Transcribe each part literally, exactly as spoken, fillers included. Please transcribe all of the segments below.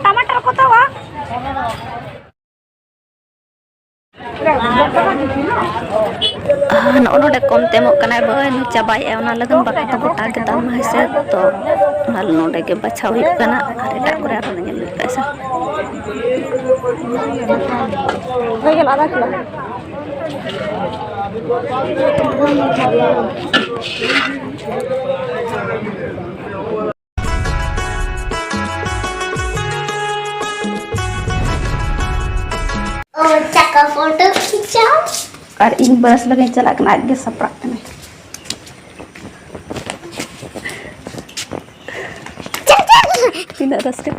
ᱴᱟᱢᱟᱴᱟᱨ ᱠᱚ ᱛᱟᱣᱟ᱾ ᱟᱨ ᱱᱚᱜᱼᱚ ᱱᱚᱰᱮ ᱠᱚᱢ ᱛᱮ ᱮᱢᱚᱜ ᱠᱟᱱᱟᱭ ᱵᱟᱹᱭ, ᱱᱩᱭ ᱪᱟᱵᱟᱭᱮᱫᱼᱟ, ᱚᱱᱟ ᱞᱟᱹᱜᱤᱫ ᱵᱟᱠᱷᱟᱱ ᱫᱚ ᱜᱚᱴᱟ ᱜᱮ ᱫᱟᱢ ᱦᱮᱸ ᱥᱮ᱾ ᱛᱚ ᱚᱱᱟ ᱱᱚᱰᱮ ᱜᱮ ᱵᱟᱪᱷᱟᱣ ᱦᱩᱭᱩᱜ ᱠᱟᱱᱟ ᱟᱨ ᱮᱴᱟᱜ ᱠᱚᱨᱮ ᱟᱨᱦᱚᱸ ᱧᱮᱞ ᱦᱩᱭᱩᱜ ᱠᱟᱱᱟ ᱥᱮ᱾ ᱚ, ᱪᱟᱠᱟ ᱯᱷᱳᱴᱳ ᱠᱷᱤᱪᱟᱣ᱾ ᱟᱨ ᱤᱧ ᱵᱟᱥ ᱞᱟᱹᱜᱤᱫ ᱤᱧ ᱪᱟᱞᱟᱜ ᱠᱟᱱᱟ, ᱟᱡ ᱜᱮ ᱥᱟᱯᱲᱟᱜ ᱠᱟᱱᱟᱭ᱾ ᱪᱟᱠᱟ᱾ ᱛᱤᱱᱟᱹᱜ ᱨᱟᱹᱥᱠᱟᱹ᱾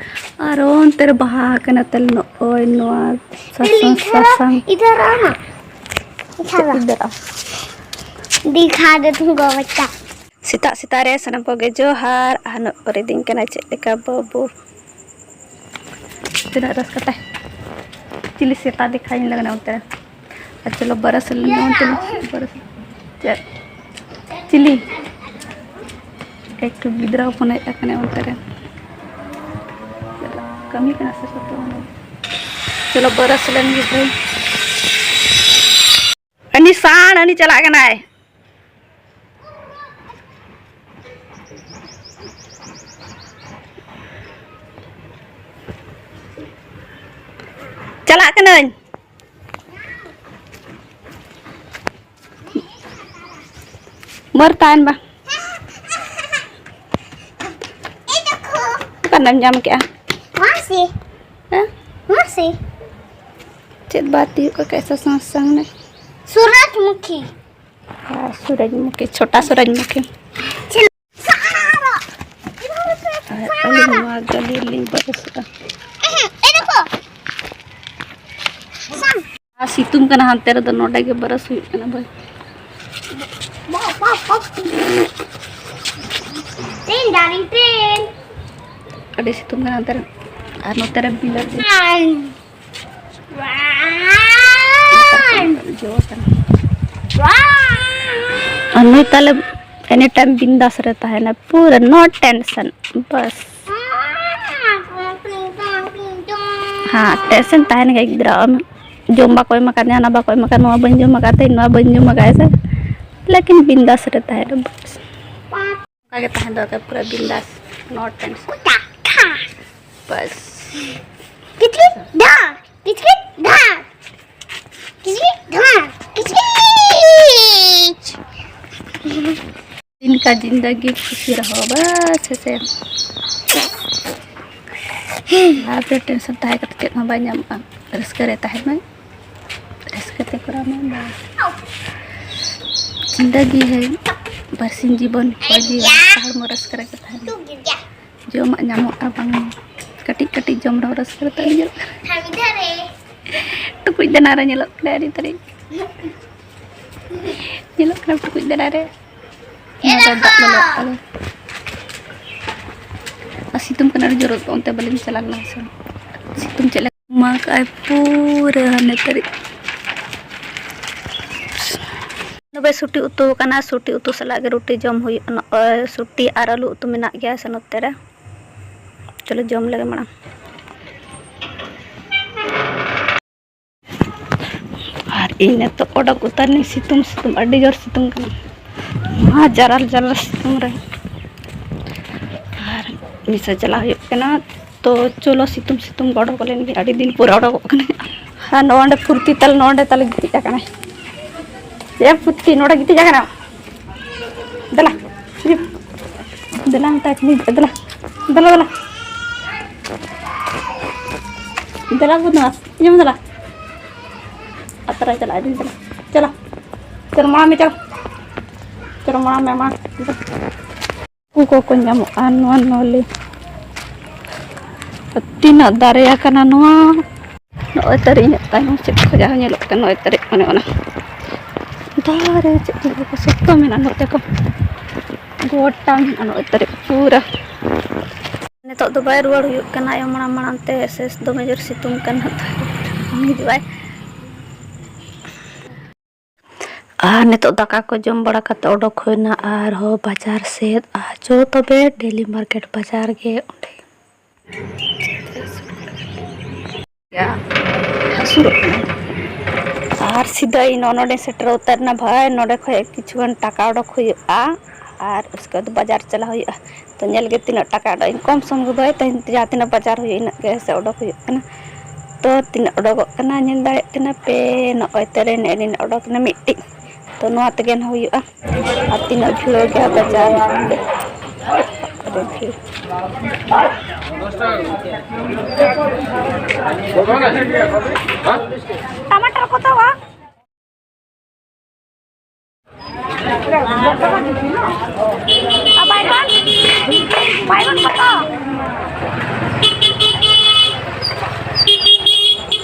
ᱟᱨ ᱚᱱᱛᱮ ᱨᱮ ᱵᱟᱦᱟ ᱠᱟᱱᱟ ᱛᱟᱞᱮ, ᱱᱚᱜᱼᱚᱭ ᱱᱚᱣᱟ ᱥᱟᱥᱟᱝ, ᱫᱤᱠᱷᱟ, ᱥᱟᱥᱟᱝ᱾ ᱤᱫᱷᱟᱨ ᱟᱣ ᱱᱟ᱾ ᱫᱤᱠᱷᱟ ᱪᱮᱫ ᱫᱟ᱾ ᱤᱫᱷᱟᱨ ᱟᱣ᱾ ᱫᱤᱠᱷᱟ ᱫᱮ ᱛᱩᱢᱠᱳ ᱵᱟᱪᱪᱟ᱾ ᱥᱮᱛᱟᱜ ᱥᱮᱛᱟᱜ ᱨᱮ ᱥᱟᱱᱟᱢ ᱠᱚᱜᱮ ᱡᱚᱦᱟᱨ᱾ ᱟᱨ ᱱᱚᱜᱼᱚᱭ ᱨᱮᱫᱤᱧ ᱠᱟᱱᱟ ᱪᱮᱫ ᱞᱮᱠᱟ ᱵᱟᱹᱵᱩ᱾ ᱛᱤᱱᱟᱹᱜ ᱨᱟᱹᱥᱠᱟᱹ ᱛᱟᱭ᱾ ᱪᱤᱞᱤ ᱥᱮᱛᱟ ᱫᱮᱠᱷᱟᱣᱤᱧ ᱞᱟᱜᱟᱱᱟ ᱚᱱᱛᱮ ᱨᱮ᱾ ᱟᱨ ᱪᱚᱞᱚ ᱵᱟᱨᱟᱥ ᱞᱮᱱ ᱜᱮ ᱚᱱᱛᱮ ᱨᱮ᱾ ᱵᱟᱨᱟᱥ᱾ ᱪᱮᱫ? ᱪᱤᱞᱤ? ᱮᱠᱴᱩ ᱜᱤᱫᱽᱨᱟᱹ ᱦᱚᱯᱚᱱ ᱦᱮᱡ ᱟᱠᱟᱱᱟᱭ ᱚᱱᱛᱮ ᱨᱮ᱾ ᱠᱟᱹᱢᱤ ᱠᱟᱱᱟ ᱥᱮ ᱥᱚᱛᱚ ᱚᱸᱰᱮ? ᱪᱚᱞᱚ ᱵᱟᱨᱟᱥ ᱞᱮᱱ ᱜᱮ ᱵᱷᱟᱹᱭ᱾ ᱟᱹᱱᱤ ᱥᱟᱬ, ᱟᱹᱱᱤ ᱪᱟᱞᱟᱜ ᱠᱟᱱᱟᱭ᱾ ᱪᱟᱞᱟᱜ ᱠᱟᱹᱱᱟᱹᱧ᱾ ᱢᱟᱹᱨ ᱛᱟᱦᱮᱱ ᱵᱟ᱾ ᱚᱠᱟᱨᱮᱢ ᱧᱟᱢ ᱠᱮᱜᱼᱟ? ᱢᱟᱥᱤ᱾ ᱦᱮᱸ? ᱢᱟᱥᱤ᱾ ᱪᱮᱫ ᱵᱟᱛ ᱦᱩᱭᱩᱜ ᱠᱟᱱᱟ, ᱠᱮᱥᱟ ᱥᱟᱝ ᱥᱟᱝ ᱱᱮ? ᱥᱩᱨᱚᱡᱽᱢᱩᱠᱷᱤ᱾ ᱦᱮᱸ, ᱥᱩᱨᱚᱡᱽᱢᱩᱠᱷᱤ, ᱪᱷᱳᱴᱟ ᱥᱩᱨᱚᱡᱽᱢᱩᱠᱷᱤ᱾ ᱟᱨ ᱟᱹᱞᱤᱧ ᱱᱚᱣᱟ ᱜᱟᱹᱰᱤ ᱨᱮᱞᱤᱧ ᱵᱟᱹᱨᱩᱥᱚᱜᱼᱟ᱾ ᱟᱨ ᱥᱤᱛᱩᱝ ᱠᱟᱱᱟ, ᱦᱟᱱᱛᱮ ᱨᱮᱫᱚ ᱱᱚᱰᱮ ᱜᱮ ᱵᱟᱨᱟᱥ ᱦᱩᱭᱩᱜ ᱠᱟᱱᱟ ᱵᱷᱟᱹᱭ᱾ Train, darling, train. ᱟᱹᱰᱤ ᱥᱤᱛᱩᱝ ᱠᱟᱱᱟ ᱦᱟᱱᱛᱮ ᱨᱮ, ᱟᱨ ᱱᱚᱛᱮ ᱨᱮ ᱵᱤᱞᱟᱹᱛᱤ᱾ ᱡᱚ ᱠᱟᱱᱟ᱾ ᱟᱨ ᱱᱩᱭ ᱛᱟᱞᱮ any time ᱵᱤᱱᱫᱟᱥ ᱨᱮ ᱛᱟᱦᱮᱱᱟ, ᱯᱩᱨᱟᱹ no tension, ᱵᱟᱥ᱾ ᱦᱮᱸ, tension ᱛᱟᱦᱮᱱ ᱜᱮᱭᱟ ᱜᱤᱫᱽᱨᱟᱹ᱾ ᱟᱢ ᱡᱚᱢ ᱵᱟᱠᱚ ᱮᱢ ᱟᱠᱟᱫ, ᱦᱟᱱᱟ ᱵᱟᱠᱚ ᱮᱢ ᱟᱠᱟᱫ, ᱱᱚᱣᱟ ᱵᱟᱹᱧ ᱡᱚᱢ ᱟᱠᱟᱫ, ᱛᱮᱦᱮᱧ ᱱᱚᱣᱟ ᱵᱟᱹᱧ ᱡᱚᱢ ᱟᱠᱟᱫ ᱥᱮ, ᱞᱮᱠᱤᱱ ᱵᱤᱱᱫᱟᱥ ᱨᱮ ᱛᱟᱦᱮᱱᱟ ᱵᱟᱥ᱾ ᱚᱱᱠᱟ ᱜᱮ ᱛᱟᱦᱮᱸ ᱫᱚᱨᱠᱟᱨ, ᱯᱩᱨᱟᱹ ᱵᱤᱱᱫᱟᱥ, no tension᱾ ᱵᱟᱥ᱾ ᱠᱤᱪᱨᱤᱡ ᱫᱷᱟᱨ, ᱠᱤᱪᱨᱤᱡ ᱫᱷᱟᱨ, ᱠᱤᱪᱨᱤᱡ ᱫᱷᱟᱨ, ᱠᱤᱪᱨᱤᱡ᱾ ᱤᱱᱠᱟ ᱡᱤᱱᱫᱟᱜᱤ ᱠᱷᱩᱥᱤ ᱨᱮᱦᱚᱸ ᱵᱟᱥ ᱦᱮᱸᱥᱮ᱾ ᱞᱟᱦᱟᱛᱮ tension ᱛᱟᱦᱮᱸ ᱠᱟᱛᱮ ᱪᱮᱫ ᱦᱚᱸ ᱵᱟᱭ ᱧᱟᱢᱚᱜᱼᱟ᱾ ᱨᱟᱹᱥᱠᱟᱹ ᱨᱮ ᱛᱟᱦᱮᱱ ᱢᱮ, ᱨᱟᱹᱥᱠᱟᱹ ᱛᱮ ᱠᱚᱨᱟᱣ ᱢᱮ ᱵᱟᱥ᱾ ᱡᱤᱱᱫᱟᱜᱤ ᱦᱮ ᱵᱟᱨᱥᱤᱧ ᱡᱤᱵᱚᱱ, ᱠᱚᱭ ᱡᱤᱭᱚᱱ, ᱦᱚᱲᱢᱚ ᱨᱟᱹᱥᱠᱟᱹ ᱨᱮᱜᱮ ᱛᱟᱦᱮᱱ ᱢᱮ᱾ ᱡᱚᱢᱟᱜ ᱧᱟᱢᱚᱜᱼᱟ ᱵᱟᱝ, ᱠᱟᱹᱴᱤᱡ ᱠᱟᱹᱴᱤᱡ ᱡᱚᱢ ᱨᱮᱦᱚᱸ ᱨᱟᱹᱥᱠᱟᱹ ᱨᱮ ᱛᱟᱦᱮᱱ ᱧᱮᱞᱚᱜ ᱠᱟᱱᱟ᱾ ᱴᱩᱠᱩᱡ ᱫᱟᱱᱟ ᱨᱮ ᱧᱮᱞᱚᱜ ᱠᱟᱱᱟ ᱟᱹᱰᱤ ᱛᱟᱹᱨᱤᱡ᱾ ᱧᱮᱞᱚᱜ ᱠᱟᱱᱟ ᱴᱩᱠᱩᱡ ᱫᱟᱱᱟ ᱨᱮ᱾ ᱱᱚᱣᱟ ᱫᱚ ᱫᱟᱜ ᱞᱚᱞᱚ ᱟᱜ ᱠᱟᱱᱟ᱾ ᱟᱨ ᱥᱤᱛᱩᱝ ᱠᱟᱱᱟ ᱟᱹᱰᱤ ᱡᱳᱨ, ᱚᱱᱛᱮ ᱵᱟᱹᱞᱤᱧ ᱪᱟᱞᱟᱣ ᱞᱮᱱᱟ ᱥᱮ᱾ ᱥᱤᱛᱩᱝ ᱪᱮᱫ ᱞᱮᱠᱟ ᱢᱟ ᱠᱟᱜᱼᱟᱭ ᱯᱩᱨᱟᱹ ᱦᱟᱱᱮ ᱛᱟᱹᱨᱤᱡ᱾ ᱛᱚᱵᱮ ᱥᱩᱴᱤ ᱩᱛᱩ ᱠᱟᱱᱟ, ᱥᱩᱴᱤ ᱩᱛᱩ ᱥᱟᱞᱟᱜ ᱜᱮ ᱨᱩᱴᱤ ᱡᱚᱢ ᱦᱩᱭᱩᱜᱼᱟ᱾ ᱱᱚᱜᱼᱚᱭ ᱥᱩᱴᱤ ᱟᱨ ᱟᱹᱞᱩ ᱩᱛᱩ ᱢᱮᱱᱟᱜ ᱜᱮᱭᱟ ᱥᱮ ᱱᱚᱛᱮ ᱨᱮ᱾ ᱪᱚᱞᱚ ᱡᱚᱢ ᱞᱮᱜᱮ ᱢᱟᱲᱟᱝ᱾ ᱟᱨ ᱤᱧ ᱱᱤᱛᱚᱜ ᱚᱰᱚᱠ ᱩᱛᱟᱹᱨ ᱱᱟᱹᱧ, ᱥᱤᱛᱩᱝ ᱥᱤᱛᱩᱝ, ᱟᱹᱰᱤ ᱡᱳᱨ ᱥᱤᱛᱩᱝ ᱠᱟᱱᱟ᱾ ᱱᱚᱣᱟ ᱡᱟᱨᱟᱞ ᱡᱟᱨᱟᱞ ᱥᱤᱛᱩᱝ ᱨᱮ᱾ ᱟᱨ ᱢᱤᱥᱟ ᱪᱟᱞᱟᱣ ᱦᱩᱭᱩᱜ ᱠᱟᱱᱟ᱾ ᱛᱚ ᱪᱚᱞᱚ, ᱥᱤᱛᱩᱝ ᱥᱤᱛᱩᱝ ᱜᱚᱰᱚ ᱠᱚ ᱞᱮᱱ ᱜᱮ, ᱟᱹᱰᱤ ᱫᱤᱱ ᱯᱚᱨᱮ ᱚᱰᱚᱠᱚᱜ ᱠᱟᱱᱟ᱾ ᱟᱨ ᱱᱚᱜᱼᱚ ᱱᱚᱸᱰᱮ ᱯᱷᱩᱨᱛᱤ ᱛᱟᱞᱮ, ᱱᱚᱜᱼᱚ ᱱᱚᱸᱰᱮ ᱛᱟᱞᱮ ᱜᱤᱛᱤᱡ ᱟᱠᱟᱱᱟᱭ᱾ ᱪᱮᱫ ᱯᱷᱩᱨᱛᱤ, ᱱᱚᱸᱰᱮ ᱜᱤᱛᱤᱡ ᱟᱠᱟᱱᱟ᱾ ᱫᱮᱞᱟ, ᱦᱤᱡᱩᱜ᱾ ᱫᱮᱞᱟ ᱢᱮᱛᱟᱭ ᱠᱟᱹᱱᱟᱹᱧ, ᱫᱮᱞᱟ᱾ ᱫᱮᱞᱟ, ᱫᱮᱞᱟ᱾ ᱫᱮᱞᱟ ᱵᱚᱫᱢᱟᱥ, ᱤᱧ ᱫᱮᱞᱟ᱾ ᱟᱛᱨᱟ ᱪᱟᱞᱟᱜ ᱟᱹᱰᱤ ᱫᱮᱞᱟ᱾ ᱪᱟᱞᱟᱜ᱾ ᱪᱟᱞᱟᱜ ᱢᱟᱲᱟᱝ ᱢᱮ, ᱪᱟᱞᱟᱜ᱾ ᱪᱟᱞᱟᱜ ᱢᱟᱲᱟᱝ ᱢᱮ, ᱢᱟ᱾ ᱦᱟᱹᱠᱩ ᱠᱚᱠᱚ ᱧᱟᱢᱚᱜᱼᱟ ᱱᱚᱣᱟ ᱱᱚᱞᱤ᱾ ᱛᱤᱱᱟᱹᱜ ᱫᱟᱨᱮ ᱟᱠᱟᱱᱟ ᱱᱚᱣᱟ᱾ ᱱᱚᱜᱼᱚᱭ ᱛᱟᱹᱨᱤ ᱤᱧᱟᱹᱜ ᱛᱟᱭᱱᱚᱢ ᱥᱮᱫ ᱠᱷᱚᱡᱟᱜ ᱦᱚᱸ ᱧᱮᱞᱚᱜ ᱠᱟᱱᱟ, ᱱᱚᱜᱼᱚᱭ ᱛᱟᱹᱨᱤ ᱚᱱᱮ ᱚᱱᱟ ᱫᱟᱨᱮ ᱪᱮᱫ ᱞᱮᱠᱟ ᱥᱚᱠᱛᱚ ᱢᱮᱱᱟᱜᱼᱟ ᱱᱚᱛᱮ ᱠᱚ᱾ ᱜᱚᱴᱟ ᱢᱮᱱᱟᱜᱼᱟ ᱱᱚᱜᱼᱚᱭ ᱛᱟᱹᱨᱤ ᱯᱩᱨᱟᱹ᱾ ᱱᱤᱛᱚᱜ ᱫᱚ ᱵᱟᱭ ᱨᱩᱣᱟᱹᱲ ᱦᱩᱭᱩᱜ ᱠᱟᱱᱟ, ᱟᱭᱳ ᱢᱟᱲᱟᱝ ᱢᱟᱲᱟᱝ ᱛᱮ ᱥᱮᱥ ᱫᱚᱢᱮ ᱡᱳᱨ ᱥᱤᱛᱩᱝ ᱠᱟᱱᱟ, ᱵᱟᱝ ᱦᱤᱡᱩᱜᱼᱟᱭ᱾ ᱟᱨ ᱱᱤᱛᱚᱜ ᱫᱟᱠᱟ ᱠᱚ ᱡᱚᱢ ᱵᱟᱲᱟ ᱠᱟᱛᱮ ᱚᱰᱚᱠ ᱦᱩᱭᱱᱟ ᱟᱨᱦᱚᱸ ᱵᱟᱡᱟᱨ ᱥᱮᱫ᱾ ᱟᱨ ᱪᱚ ᱛᱚᱵᱮ ᱰᱮᱞᱤ ᱢᱟᱨᱠᱮᱴ ᱵᱟᱡᱟᱨ ᱜᱮ ᱚᱸᱰᱮ᱾ ᱥᱩᱨᱩᱜ ᱠᱟᱱᱟ᱾ ᱟᱨ ᱥᱤᱫᱷᱟᱹ ᱤᱧ ᱱᱚᱜᱼᱚ ᱱᱚᱰᱮ ᱥᱮᱴᱮᱨ ᱩᱛᱟᱹᱨ ᱮᱱᱟ ᱵᱷᱟᱹᱭ, ᱱᱚᱰᱮ ᱠᱷᱚᱡ ᱠᱤᱪᱷᱩ ᱜᱟᱱ ᱴᱟᱠᱟ ᱚᱰᱚᱠ ᱦᱩᱭᱩᱜᱼᱟ ᱟᱨ ᱩᱥᱠᱮ ᱵᱟᱫ ᱵᱟᱡᱟᱨ ᱪᱟᱞᱟᱜ ᱦᱩᱭᱩᱜᱼᱟ᱾ ᱛᱚ ᱧᱮᱞ ᱜᱮ ᱛᱤᱱᱟᱹᱜ ᱴᱟᱠᱟ ᱚᱰᱚᱠ ᱤᱧ, ᱠᱚᱢ ᱥᱚᱢ ᱜᱮ ᱵᱷᱟᱹᱭ, ᱛᱮᱦᱮᱧ ᱡᱟᱦᱟᱸ ᱛᱤᱱᱟᱹᱜ ᱵᱟᱡᱟᱨ ᱦᱩᱭᱩᱜᱼᱟ ᱤᱱᱟᱹᱜ ᱜᱮ ᱥᱮ ᱚᱰᱚᱠ ᱦᱩᱭᱩᱜ ᱠᱟᱱᱟ᱾ ᱛᱚ ᱛᱤᱱᱟᱹᱜ ᱚᱰᱚᱠᱚᱜ ᱠᱟᱱᱟ ᱧᱮᱞ ᱫᱟᱲᱮᱭᱟᱜ ᱠᱟᱱᱟ ᱯᱮ, ᱱᱚᱜᱼᱚᱭ ᱛᱟᱞᱮ ᱱᱮᱜᱼᱮ ᱱᱤᱱᱟᱹᱜ ᱚᱰᱚᱠ ᱮᱱᱟ ᱢᱤᱫᱴᱤᱡ᱾ ᱛᱚ ᱱᱚᱣᱟ ᱛᱮᱜᱮ ᱱᱟᱦᱟᱜ ᱦᱩᱭᱩᱜᱼᱟ᱾ ᱟᱨ ᱛᱤᱱᱟᱹᱜ ᱵᱷᱤᱲ ᱜᱮᱭᱟ ᱵᱟᱡᱟᱨ᱾ ᱟᱹᱰᱤ ᱵᱷᱤᱲ᱾ ᱴᱟᱢᱟᱴᱟᱨ ᱠᱚ ᱛᱟᱣᱟ? ᱟᱨ ᱵᱟᱭᱜᱚᱱ? ᱵᱟᱭᱜᱚᱱ ᱠᱚᱛᱚ?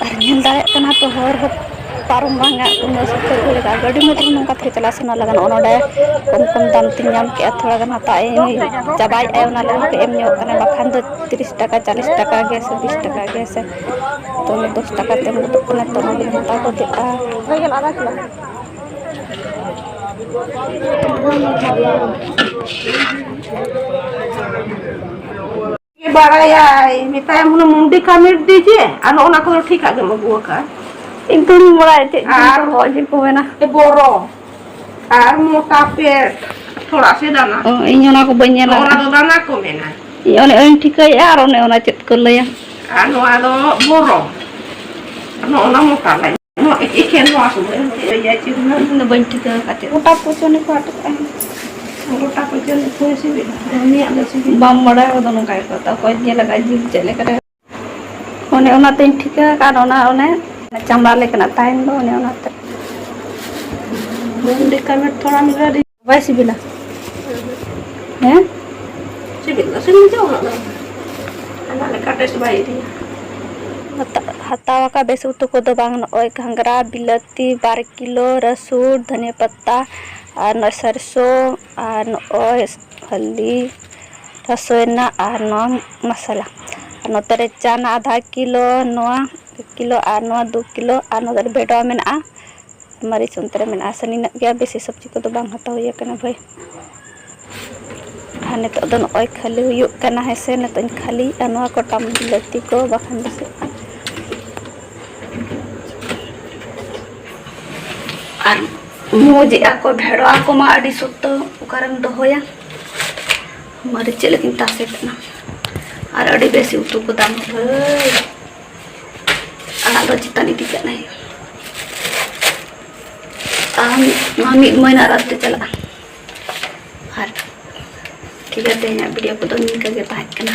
ᱟᱨ ᱧᱮᱞ ᱫᱟᱲᱮᱭᱟᱜ ᱠᱟᱱᱟ ᱯᱮ ᱦᱚᱨ ᱦᱚᱸ ᱯᱟᱨᱚᱢ ᱵᱟᱝ ᱜᱟᱱᱚᱜ ᱠᱟᱱᱟ, ᱩᱱᱟᱹᱜ ᱥᱩᱠᱷᱟᱹ ᱠᱚ ᱞᱟᱜᱟᱜᱼᱟ᱾ ᱜᱟᱹᱰᱤ ᱢᱚᱴᱚᱨ ᱱᱚᱝᱠᱟ ᱛᱮᱜᱮ ᱪᱟᱞᱟᱜ ᱥᱟᱱᱟ ᱞᱟᱜᱟᱱ᱾ ᱱᱚᱜᱼᱚ ᱱᱚᱰᱮ ᱠᱚᱢ ᱠᱚᱢ ᱫᱟᱢ ᱛᱤᱧ ᱧᱟᱢ ᱠᱮᱜᱼᱟ, ᱛᱷᱚᱲᱟ ᱜᱟᱱ ᱦᱟᱛᱟᱣ ᱟᱹᱧ, ᱪᱟᱵᱟᱭᱮᱫ ᱟᱭ, ᱚᱱᱟ ᱞᱟᱹᱜᱤᱫ ᱠᱚ ᱮᱢ ᱧᱚᱜ ᱠᱟᱱᱟ, ᱵᱟᱠᱷᱟᱱ ᱫᱚ ᱛᱤᱨᱤᱥ ᱴᱟᱠᱟ, ᱪᱟᱞᱤᱥ ᱴᱟᱠᱟ ᱜᱮ ᱥᱮ ᱵᱤᱥ ᱴᱟᱠᱟ ᱜᱮ ᱥᱮ᱾ ᱛᱚ ᱩᱱᱤ ᱫᱚᱥ ᱴᱟᱠᱟ ᱛᱮ ᱮᱢ ᱜᱚᱫᱚᱜ ᱠᱟᱱᱟ, ᱛᱚ ᱚᱱᱟ ᱜᱮᱞᱤᱧ ᱦᱟᱛᱟᱣ ᱜᱚᱫᱮᱜᱼᱟ᱾ ᱵᱟᱲᱟᱭᱟᱭ, ᱢᱮᱛᱟᱭᱟᱢ ᱦᱩᱱᱟᱹᱝ ᱢᱩᱱᱰᱤ ᱠᱟᱹᱢᱤ ᱤᱫᱤ ᱡᱮ, ᱟᱨ ᱱᱚᱜᱼᱚ ᱱᱟ ᱠᱚᱫᱚ ᱴᱷᱤᱠᱟᱜ ᱜᱮᱢ ᱟᱹᱜᱩ ᱟᱠᱟᱫᱼᱟ᱾ ᱤᱧ ᱛᱚᱧ ᱵᱟᱲᱟᱭᱟ ᱪᱮᱫ ᱟᱨ ᱪᱚᱝ ᱠᱚ ᱪᱮᱫ ᱠᱚ ᱢᱮᱱᱟ᱾ ᱵᱚᱨᱚ ᱟᱨ ᱢᱚᱴᱟ ᱯᱮᱴ, ᱛᱷᱚᱲᱟ ᱥᱮ ᱫᱟᱱᱟ᱾ ᱚ, ᱤᱧ ᱚᱱᱟ ᱠᱚ ᱵᱟᱹᱧ ᱧᱮᱞ ᱚᱱᱟ ᱟᱠᱟᱫᱼᱟ᱾ ᱫᱚ ᱫᱟᱱᱟ ᱠᱚ ᱢᱮᱱᱟ᱾ ᱤᱧ ᱚᱱᱮ ᱚᱱᱟᱧ ᱴᱷᱤᱠᱟᱹᱭᱮᱫᱼᱟ ᱟᱨ ᱚᱱᱮ ᱚᱱᱟ ᱪᱮᱫ ᱠᱚ ᱞᱟᱹᱭᱟ᱾ ᱟᱨ ᱱᱚᱣᱟ ᱫᱚ ᱵᱚᱨᱚ, ᱱᱚᱜᱼᱚ ᱱᱟ ᱢᱚᱴᱟ ᱞᱟᱹᱭ᱾ ᱱᱚᱣᱟ ᱮᱠᱮᱱ ᱱᱚᱣᱟ ᱥᱩᱫᱷᱟᱹ ᱞᱟᱹᱭᱟ ᱪᱮᱫ ᱦᱚᱸ᱾ ᱤᱧ ᱫᱚ ᱵᱟᱹᱧ ᱴᱷᱤᱠᱟᱹ ᱟᱠᱟᱫ ᱪᱮᱫ᱾ ᱜᱚᱴᱟ ᱯᱚᱪᱚᱱᱤ ᱠᱚ ᱟᱴᱠᱟᱜᱼᱟ᱾ ᱜᱚᱴᱟ ᱯᱚᱪᱚᱱᱤ ᱠᱚ ᱥᱤᱵᱤᱞᱟ᱾ ᱩᱱᱤᱭᱟᱜ ᱫᱚ ᱥᱤᱵᱤᱞ᱾ ᱵᱟᱢ ᱵᱟᱲᱟᱭ ᱠᱚᱫᱚ ᱱᱚᱝᱠᱟ ᱜᱮᱠᱚ ᱦᱟᱛᱟᱣᱟ᱾ ᱚᱠᱚᱭ ᱧᱮᱞ ᱟᱠᱟᱫ ᱡᱤᱞ ᱪᱮᱫ ᱞᱮᱠᱟ ᱨᱮ᱾ ᱚᱱᱮ ᱚᱱᱟᱛᱮᱧ ᱴᱷᱤᱠᱟᱹ ᱟᱠᱟᱫ, ᱚᱱᱟ ᱚᱱᱮ ᱪᱟᱢᱲᱟ ᱞᱮᱠᱟᱱᱟᱜ ᱛᱟᱦᱮᱱ ᱫᱚ, ᱚᱱᱮ ᱚᱱᱟᱛᱮ᱾ ᱢᱩᱱᱰᱤ ᱠᱟᱹᱢᱤ ᱛᱷᱚᱲᱟ ᱢᱤᱫ ᱜᱷᱟᱹᱲᱤ ᱵᱟᱭ ᱥᱤᱵᱤᱞᱟ? ᱦᱮᱸ? ᱥᱤᱵᱤᱞ ᱫᱚ ᱥᱤᱵᱤᱞ ᱜᱮᱭᱟ, ᱩᱱᱟᱹᱜ ᱫᱚ ᱦᱟᱱᱟ ᱞᱮᱠᱟ ᱴᱮᱥᱴ ᱵᱟᱭ ᱤᱫᱤᱭᱟ᱾ ᱦᱟᱛᱟ-, ᱦᱟᱛᱟᱣ ᱟᱠᱟᱫ ᱵᱮᱥ ᱩᱛᱩ ᱠᱚᱫᱚ ᱵᱟᱝ, ᱱᱚᱜᱼᱚᱭ ᱜᱷᱟᱸᱜᱽᱨᱟ, ᱵᱤᱞᱟᱹᱛᱤ, ᱵᱟᱨ ᱠᱤᱞᱳ, ᱨᱟᱹᱥᱩᱱ, ᱫᱷᱟᱹᱱᱤᱭᱟᱹ ᱯᱟᱛᱟ, ᱟᱨ ᱱᱚᱜᱼᱚᱭ ᱥᱟᱨᱥᱳ, ᱟᱨ ᱱᱚᱜᱼᱚᱭ ᱦᱚᱞᱫᱤ, ᱨᱟᱥᱚᱭᱱᱟ ᱟᱨ ᱱᱚᱣᱟ ᱢᱟᱥᱟᱞᱟ᱾ ᱟᱨ ᱱᱚᱛᱮ ᱨᱮ ᱪᱟᱱᱟ ᱟᱫᱷᱟ ᱠᱤᱞᱳ, ᱱᱚᱣᱟ ᱠᱤᱞᱳ ᱟᱨ ᱱᱚᱣᱟ ᱫᱩ ᱠᱤᱞᱳ, ᱟᱨ ᱱᱚᱛᱮ ᱨᱮ ᱵᱷᱮᱰᱣᱟ ᱢᱮᱱᱟᱜᱼᱟ, ᱢᱟᱹᱨᱤᱪ ᱚᱱᱛᱮ ᱨᱮ ᱢᱮᱱᱟᱜᱼᱟ᱾ ᱥᱟᱺᱜᱤᱧ ᱧᱚᱜ ᱜᱮᱭᱟ, ᱵᱮᱥᱤ ᱥᱚᱵᱽᱡᱤ ᱠᱚᱫᱚ ᱵᱟᱝ ᱦᱟᱛᱟᱣ ᱦᱩᱭ ᱟᱠᱟᱱᱟ ᱵᱷᱟᱹᱭ᱾ ᱟᱨ ᱱᱤᱛᱚᱜ ᱫᱚ ᱱᱚᱜᱼᱚᱭ ᱠᱷᱟᱹᱞᱤ ᱦᱩᱭᱩᱜ ᱠᱟᱱᱟ, ᱦᱮᱸ ᱥᱮ? ᱱᱤᱛᱚᱜ ᱤᱧ ᱠᱷᱟᱹᱞᱤᱭᱮᱫᱼᱟ ᱱᱚᱣᱟ ᱠᱚᱴᱟᱢ ᱵᱤᱞᱟᱹᱛᱤ ᱠᱚ, ᱵᱟᱠᱷᱟᱱ ᱫᱚ ᱪᱮᱫ? ᱟᱨ ᱢᱚᱡᱽ ᱮᱜᱼᱟ ᱠᱚ, ᱵᱷᱮᱲᱣᱟ ᱠᱚᱢᱟ ᱟᱹᱰᱤ ᱥᱚᱠᱛᱚ ᱚᱠᱟᱨᱮᱢ ᱫᱚᱦᱚᱭᱟ᱾ ᱢᱟᱹᱨᱤᱪ ᱪᱮᱫ ᱞᱮᱠᱟᱧ ᱛᱟᱥᱮ ᱠᱟᱱᱟ᱾ ᱟᱨ ᱟᱹᱰᱤ ᱵᱮᱥ ᱩᱛᱩ ᱠᱚ ᱫᱟᱢ ᱵᱷᱟᱹᱭ᱾ ᱟᱲᱟᱜ ᱫᱚ ᱪᱮᱛᱟᱱ ᱤᱫᱤ ᱠᱟᱜ ᱱᱟᱭ᱾ ᱟᱨ ᱱᱚᱣᱟ ᱢᱤᱫ ᱢᱟᱹᱦᱱᱟᱹ ᱨᱟᱛ ᱛᱮ ᱪᱟᱞᱟᱜᱼᱟ᱾ ᱟᱨ ᱴᱷᱤᱠ ᱜᱮᱭᱟ, ᱛᱮᱦᱮᱧᱟᱜ ᱵᱷᱤᱰᱤᱭᱳ ᱠᱚᱫᱚ ᱱᱤᱝᱠᱟᱹ ᱜᱮ ᱛᱟᱦᱮᱸ ᱠᱟᱱᱟ᱾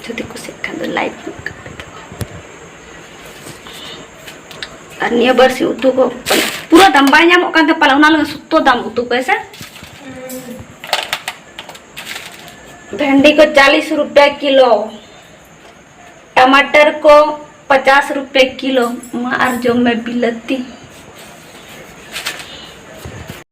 ᱡᱩᱫᱤ ᱠᱩᱥᱤᱭᱟᱜ ᱠᱷᱟᱱ ᱫᱚ ᱞᱟᱭᱤᱠ ᱧᱚᱜ ᱠᱟᱜ ᱯᱮ᱾ ᱟᱨ ᱱᱤᱭᱟᱹ ᱵᱟᱨ ᱥᱤ ᱩᱛᱩ ᱠᱚ ᱯᱩᱨᱟᱹ ᱫᱟᱢ ᱵᱟᱭ ᱧᱟᱢᱚᱜ ᱠᱟᱱ ᱛᱟᱦᱮᱸ ᱯᱟᱞᱮ, ᱚᱱᱟ ᱞᱟᱹᱜᱤᱫ ᱥᱚᱠᱛᱚ ᱫᱟᱢ ᱩᱛᱩ ᱠᱚ, ᱦᱮᱸ ᱥᱮ? ᱵᱷᱮᱱᱰᱤ ᱠᱚ ᱪᱟᱞᱤᱥ ᱨᱩᱯᱤᱭᱟ ᱠᱤᱞᱳ, ᱴᱟᱢᱟᱴᱟᱨ ᱠᱚ ᱯᱟᱪᱟᱥ ᱨᱩᱯᱤᱭᱟ ᱠᱤᱞᱳ᱾ ᱢᱟ ᱟᱨ ᱡᱚᱢ ᱢᱮ ᱵᱤᱞᱟᱹᱛᱤ᱾